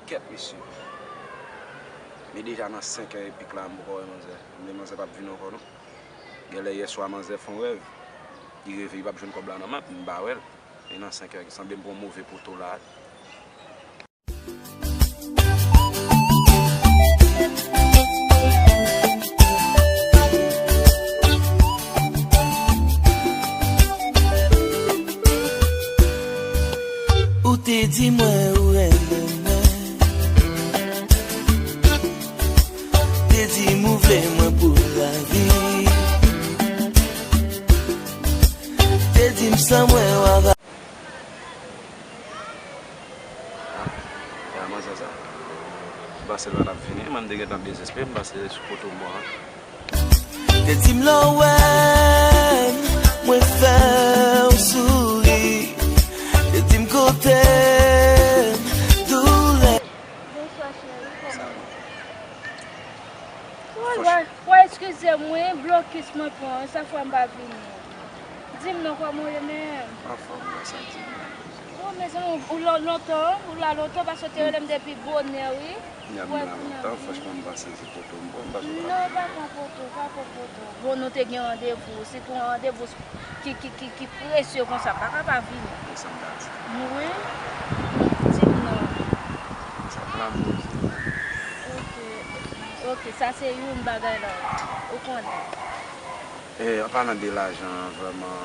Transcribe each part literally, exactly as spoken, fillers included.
Kèt mesye. Men deja nan senk è epik la, m poko wè manzè. Men manzè p ap vin ankò non. Genlè yèswa manzè fè yon rèv. Li reve li p ap jwenn kòb la nan men m, m pa wè l. E nan senk è, sanble m pran yon move poto la. Ou te di mwen ou renmen mwen. Te di m ou vle mwen pou lavi. Te di m san mwen w ap. Ah, e a manzè sa. M panse l pa t ap vini, mwen m te gentan dezespere, m panse sou poto m an. Te di m lè w wè m, mwen fè w souri. Te di m kote m, doulè. Bonswa, cheri, kòman w ye? Woy, woy, woy, eskize m, wi, blokis mwen pran, sa fè m pa vini. Di m non, kòman w ye menm? Anfòm, mwen santi m. Oh, mezanmi, ou, ou la lontan, ou la lontan, paske w te rele m depi bonè, wi. M la lontan, franchman, m pa sezi poto m pran, m pa sezi. Non, pa pran poto, pa pran poto. Bon, nou te gen randevou, sitou yon randevou ki, ki, ki, ki presye konsa, m pa ka pa vini. Wi. Di m non. Sa pou lamour. Ok, ok, sa se youn bagay la, ou konnen. E, an palan de lajan an, vrèman,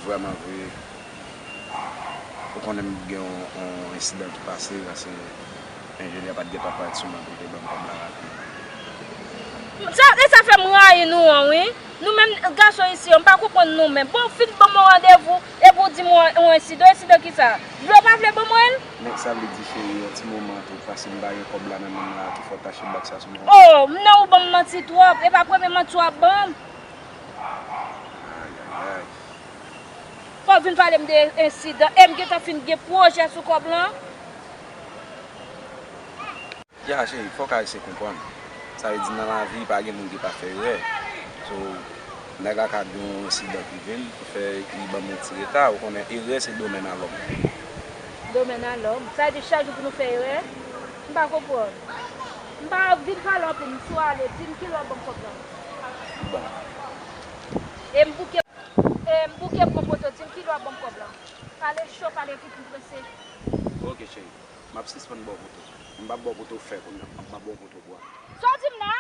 vrèman vre, ou konnen m gen yon, yon ensidan ki pase, paske enjenyè pa t gentan parèt sou mwen pou l te ban m kòb la rapid. Sa, e sa fè m rayi nou an, wi. Nou menm gason isi yo, m pa konprann nou menm. Bon, w fin ban m yon randevou, epi w di m yon, yon ensidan, ensidan kisa? Vle w pa vle ban mwen l? Men sa vle di, cheri, yon ti moman tou, paske m pa gen kòb la nan men m la, ki fè w tache bak sa sou mwen. Oh, m nan ou ban m manti twòp, e pa premye manti w ap ban m. Ayayay. Fò w vin pale m de ensidan, e m gentan fin gen pwojè sou kòb lan. Ya, cheri, fòk Ayisyen konprann. Sa vle di nan lavi, pa gen moun ki pa fè erè. So, nèg la ka gen yon ensidan ki vin, pou fè li ban m yon ti reta, ou konnen erè se domèn a lòm. Domèn a lòm? Sa vle di chak jou pou nou fè erè? M pa konprann. M pa vin pale anpil, m sou ale, di m kilè w ap ban m kòb lan. Bon. E m bouke, e m bouke pran poto, di m kilè w ap ban m kòb lan. Pale cho, pale vit, m prese. Ok, cheri. M ap sispann ba w poto. M p ap ba w poto fè kounye a. M ap ba w poto bwa. Sa w di m la?